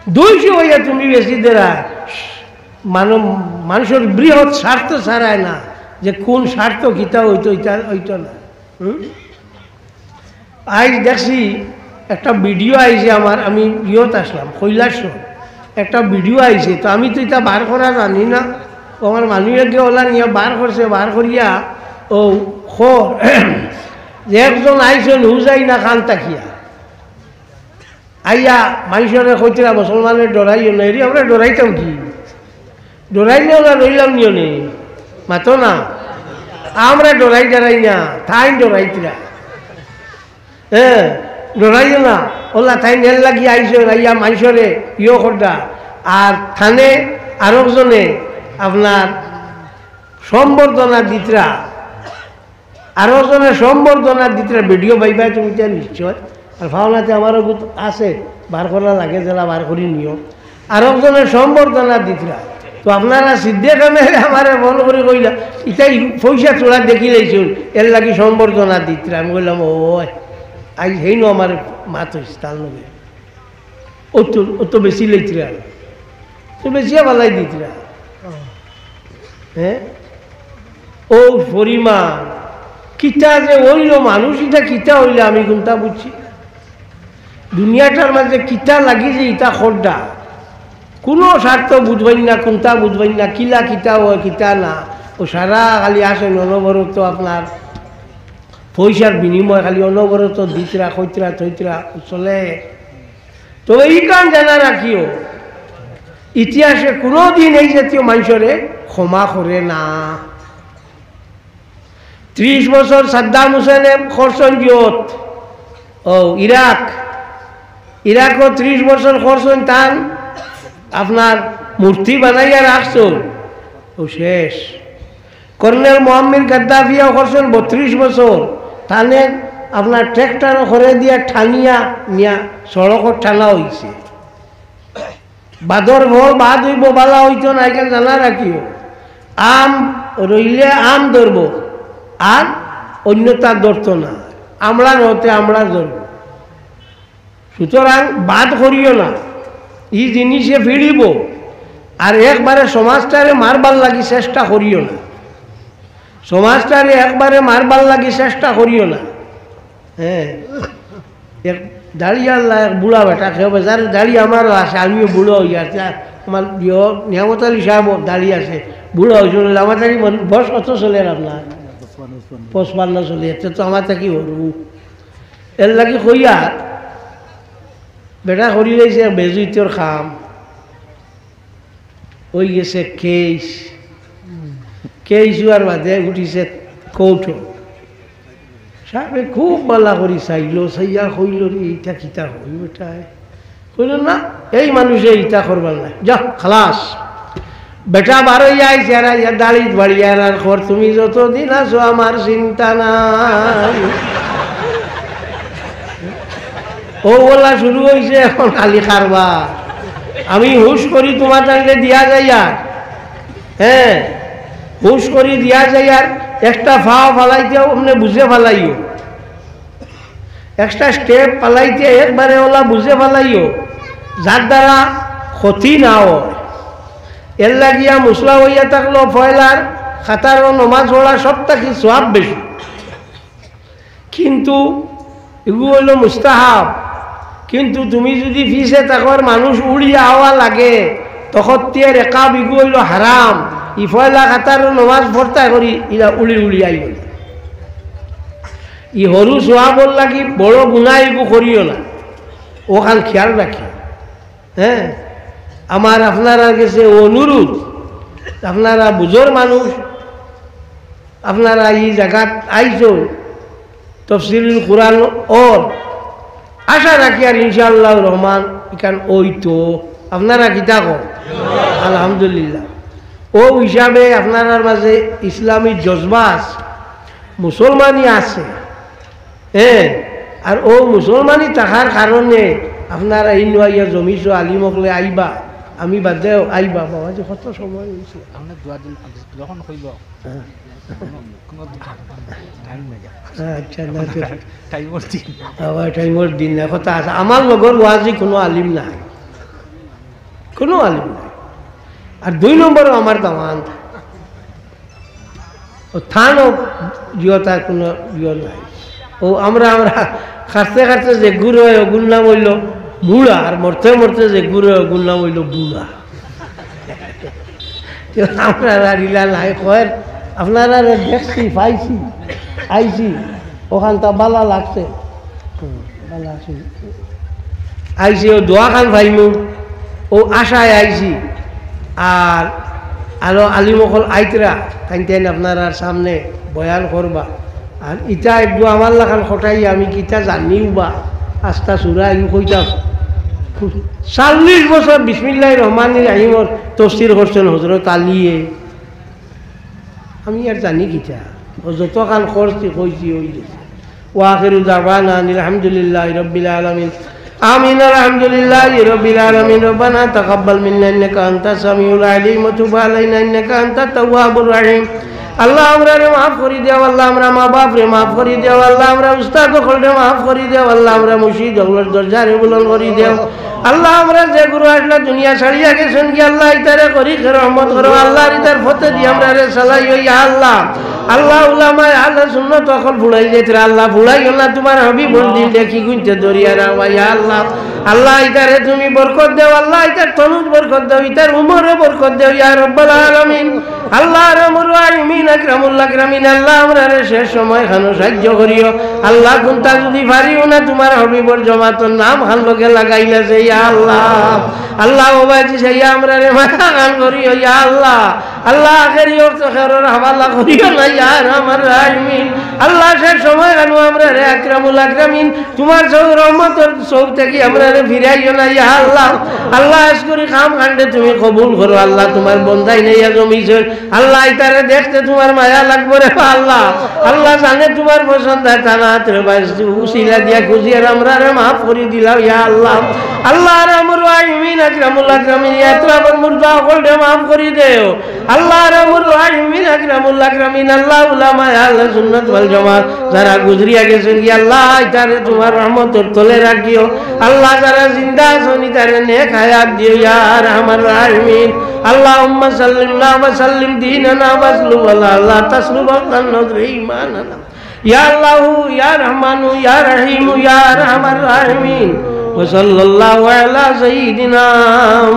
দুইশো পাইয়া তুমি বেশি দেরা, মানব, মানুষের বৃহৎ স্বার্থ ছাড়ায় না, যে কোন স্বার্থ কিতা অইতো, ইতা অইতো না। হুম? আইজ দেখছি একটা ভিডিও আইছে আমার, আমি ইয়ত আসলাম, কৈলাসহর। একটা ভিডিও আইছে, তো আমি তো ইতা বার করা জানি না। ও আমার মানুষ এগিয়ে ওলা নিয়া বার করছে, বার করিয়া ও খর যে একজন আইছইন হুজাই না খান তাকিয়া। আইয়া মানষরে কইতরা, "মুসলমানরে ডরাইও না।" এরি আমরা ডরাইতাম কি? ডরাইলে ওলা রইলাম নিও নে, মাতো না। আমরা ডরাই ডরাই না, তাইন ডরাইতরা। হ্যাঁ, ডরাইও না, ওলা তাইন এর লাগি আইছইন, আইয়া মানষরে ইয়ো কররা। আর তানে আরকজনে আপনার সম্বর্ধনা দিতরা। আরকজনে সম্বর্ধনা দিতরা, ভিডিও পাইবায় তুমি তো নিশ্চয়। আর পাওনাতে আমারও গুত আছে, বার করা লাগে, যেলা বার করি নিও। আরকজনে সম্বর্ধনা দিতরা। তো আপনারা সিদ্দিক আহমেদে আমারে ফোন করি কইলা, "ইতায় পয়সা তোলা দেখিলাইছইন, এর লাগি সম্বর্ধনা দিতরা।" আমি কইলাম, "ও, আইজ হেইনো আমার মাত অইছে তার লগে।" অত, অত বেশি লইতরা। তো বেশিয়া ফালাই দিতরা। হ্যাঁ? ও পরিমাণ। কিতা যে অইলো মানুষ, ইটা কিতা অইলে আমি কুনটা বুঝছি না। দুনিয়াটার মাঝে কিতা লাগি যে ইতা খরডা। কুনু স্বার্থ বুঝবাইন না, কুনটা বুঝবাইন না, কিলা কিতা অয়, কিতা না। ও সারা খালি আসইন অনবরত আপনার পয়সার বিনিময়ে খালি অনবরত দিতরা, কইতরা, থইতরা, চলে। তবে ইখান জানা রাখিও, ইতিহাসে কুনুদিন এই জাতীয় মানষরে ক্ষমা করে না। ত্রিশ বছর সাদ্দাম হুসেনে করছইন জিয়ত, ও ইরাক, ইরাকও ত্রিশ বছর করছইন, তান আপনার মূর্তি বানাইয়া রাখছইন, ও শেষ। কর্নেল মোয়াম্মির গাদ্দাফিয়াও করছইন বত্রিশ বছর, তানে আপনার ট্র্যাক্টর করে দিয়া টানিয়া নিয়া সড়কো টানা অইছে। বাদর ফল বাদ অইবো, বালা অইতো না, ইখান জানা রাখিও। আম রইলে আম ধরবো, আর অন্যতা ধরতো না। আমড়ার হতে আমড়া ধরবো। সুতরাং বাদ করিও না, ই জিনিসে ফিরিবো। আর একবারে সমাজটারে মারবার লাগি চেষ্টা করিও না, সমাজটারে একবারে মারবার লাগি চেষ্টা করিও না। হ্যাঁ, এক দাড়িআলা, এক বুড়া বেটা, কেউ বেচারে দাড়ি আমারও আছে, আমিও বুড়া অইয়া আছি, আর আমার ইয়ো নিয়ামত আলী সাহেবও দাড়ি আছে, বুড়া অইছইন, আমার থাকি মন-, বয়স কত চলের আপনার? পঁচপান্ন চলে, এতে তো আমার থাকি হুরু। এর লাগি কইয়ার, বেটা করিলাইছে এক বেজুইতর কাম, অইগেছে কেস। কেস অওয়ার বাদে উঠিছে কোর্টো। সাবে খুব বালা করি চাইলো, চাইয়া কইলো, "রে, ইটা কিতা কই বেটায়?" কইলো, "না, এই মানুষে ইটা করবার নায়, যা, খালাস।" বেটা বারইয়া আইছে, আর আইয়া দাড়িত বাড়িয়া আর, আর কর, "তুমি যতদিন আছো আমার চিন্তা নাই।" ও বলা শুরু অইছে এখন খালি কারবার। আমি হুশ করি তোমার তাইলে দিয়া যাইয়ার, হ্যাঁ, হুশ করি দিয়া যাইয়ার, একটা পাও ফালাইতে অমনে বুঝে ফালাইও, একটা স্টেপ ফালাইতে একবারে ওলা বুঝে ফালাইও, যার দ্বারা ক্ষতি না অয়। এর লাগিয়া মুসলা অইয়া থাকলো, পয়লার কাতারো নমাজ পড়া সব থাকি সওয়াব বেশি। কিন্তু ইগু অইলো মুস্তাহাব। কিন্তু তুমি যুদি পিছে থাকর মানুষ উড়িয়া আওয়া লাগে, তখতিয়ার রেকাব ইগু অইলো হারাম। ই পয়লা কাতারো নমাজ পড়তা করি ইলা উড়ি উড়ি আইও না। ই হুরু সওয়াবর লাগি বড় গুনা ইগু করিও না, অখান খেয়াল রাখিও। হ্যাঁ, আমার আপনারার গেছে অনুরোধ, আপনারা বুঝর মানুষ, আপনারা ই জাগাত আইছইন, তফসিরুল কুরআন অর, আশা রাখি আর ইনশাআল্লাহ রহমান ইখান অইতো। আপনারা কিতা কও? আলহামদুলিল্লাহ। অউ হিসাবে আপনারার মাঝে ইসলামী জজবা আছে, মুসলমানি আছে, হ্যাঁ, আর অউ মুসলমানি থাকার কারণে আপনারা ইনো আইয়া জমিছো, আলিম অকলে আইবা, আমি বাদেও আইবা। বাবা যে কত সময় অইছে। আমরা দোয়া দিন, যখন হইব। হ্যাঁ। কোনো, কোনো টাইম নাই। আচ্ছা, না তো। টাইমর দিন। আবার টাইমর দিন না, কথা আছে। আমার লগর ওয়াজি কোনো আলিম নাই, কোনো আলিম নাই। আর দুই নম্বরও আমার দামান, ও থানও জিও তার কোনো জিও নাই। ও আমরা, আমরা খাটতে খাটতে যে গুরু হয়, ওগুর নাম অইল মুড়া, আর মরতে মরতে যে গুরু হয়, ওগুর নাম অইল বুড়া। তো আমরা আর ইলা নাই, কয়, আপনারারে দেখছি, পাইছি, আইছি, অখানতা বালা লাগছে। হুম, বালা আছি। আইছি, অউ দোয়াখান পাইমু, অউ আশায় আইছি। আর আরো আলিম অকল আইতরা, তাইন তাইন আপনারার সামনে বয়ান করবা। আর ইতা একটু আমার লাখান খটাই, আমি কিতা জানিও বা, আস্তা সুরা ইউ কইতাম। চল্লিশ বছর বিসমিল্লাহির রহমানির রহিমর তফসির করছেন হজরত আলীয়ে। আমি আর জানি কিতা, ও যতখান করছি কইছি অই গেছে। ওয়া আখিরু দাওয়ানা আনিল হামদুলিল্লাহি রাব্বিল আলামিন। আমিন। আলহামদুলিল্লাহি রাব্বিল আলামিন। রব্বানা তাকাব্বাল মিন্না ইন্নাকা আনতাস সামিউল আলিম ওয়া তুব আলাইনা ইন্নাকা আনতাত তাওয়াবুর রহিম। আল্লাহ, আমরারে মাফ করি দেও। আল্লাহ, আমরার মা বাপরে মাফ করি দেও। আল্লাহ, আমরার উস্তাদ অকলরে মাফ করি দেও। আল্লাহ, আমরার মুর্শিদ অকলর দরজারে বুলন্দ করি দেও। আল্লাহ, আমরার যে গুরু আছলা দুনিয়া ছাড়িয়া গেছইন গি, আল্লাহ, ইতারে করি খে রহমত করো। আল্লাহ, ইতার পথেদি আমরারে চালাইও, ইয়া আল্লাহ। আল্লাহ, উলামায়ে আহলে সুন্নত অকল ফুড়াই যাইতরা, আল্লাহ, ফুড়াইও না, তুমার হাবিবর দিন দেখি গুনতে দরিয়া রাখবা, ইয়া আল্লাহ। আল্লাহ, ইতারে তুমি বরকত দেও, আল্লাহ, ইতার তনুত বরকত দেও, ইতার উমরে বরকত দেও, ইয়া রব্বাল আলামিন। আল্লাহ, আরহামুর রাহিমিন, আকরামুল আকরামিন, আল্লাহ, আমরারে শেষ সময় খানো সাহায্য করিও। আল্লাহ, কুনতা যুদি পারিও না, তুমার হাবিবর জমাতর নাম খান লগে লাগাইলা যে, ইয়া আল্লাহ। আল্লাহ, ও বাজি সাইয়া আমরারে মায়া খান করিও, ইয়া আল্লাহ। আল্লাহ, আখেরি অক্ত খেরর হাওয়ালা করিও না, ইয়া আরহামার রাহিমিন। আল্লাহ, শেষ সময় খানো আমরারে আকরামুল আকরামিন, তুমার চৌ রহমতর চৌ থাকি আমরারে ফিরাইও না, ইয়া আল্লাহ। আল্লাহ, আইজ করি কাম কাণ্ডে তুমি কবুল করো, আল্লাহ, তুমার বন্দাইন আইয়া জমিছইন। আল্লাহ, ইতারে দেখতে তুমার মায়া লাগবো রে আল্লাহ। আল্লাহ, জানে তুমার পছন্দ হয়, তারা হাত রে বাইস উসিলা দিয়া খুঁজি আর আমরারে মাফ করি দিলাও, ইয়া আল্লাহ। আল্লাহ, আরহামুর রাহিমিন, আকরামুল আকরামিন, ইয়া আতরাফর মুর্দা অকলরে মাফ করি দেও। আল্লাহ, আরহামুর রাহিমিন, আকরামুল আকরামিন, আল্লাহ, উলামায়ে আহলে সুন্নাত ওয়াল জামাত যারা গুজরিয়া গেছইন গি, আল্লাহ, ইতারে তুমার রহমতর তলে রাখিও। আল্লাহ, যারা জিন্দা আছইন, ইতারে নেক হায়াত দিও, ইয়া আরহামার রাহিমিন। আল্লাহুম্মা সাল্লিমনা ওয়া সাল্লিম দীনানা ওয়াসলুব আলা আল্লাহ তাসলুব আল্লাহ নদরে ঈমানানা। ইয়া আল্লাহু, ইয়া রহমানু, ইয়া রহিমু, ইয়া আরহামার রাহিমিন। ওয়া সাল্লাল্লাহু আলা সাইয়্যিদিনা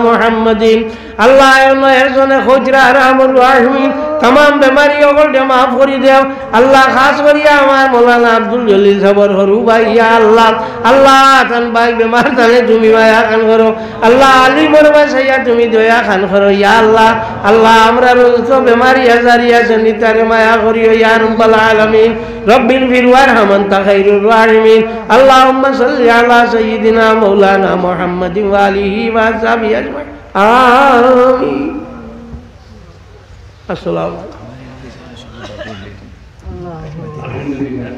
মুহাম্মাদিন। আল্লাহ, এ নয় এজনে খোঁজরা আরহামুর রাহিমিন, তামাম বেমারি অকলরে মাফ করি দেও। আল্লাহ, খাস করিয়া আমার মৌলানা আব্দুল জলিল সাবর হরু ভাই, ইয়া আল্লাহ, আল্লাহ, তান ভাই বেমার তানে তুমি মায়া খান করো। আল্লাহ, আলিমর ভাই সাইয়া তুমি দয়া খান করো, ইয়া আল্লাহ। আল্লাহ, আমরার যত বেমারি আজারি আছইন, ইতারে মায়া করিও, ইয়া রব্বাল আলামিন। রব্বিগফির ওয়ারহাম আনতা খাইরুর রাহিমিন। আল্লাহুম্মা সাল্লি আলা সাইয়্যিদিনা মাওলানা মুহাম্মাদিন ওয়া আলিহি ওয়া আসহাবিহি আজমাইন। আমিন। আসসালামু আলাইকুম। আলহামদুলিল্লাহ।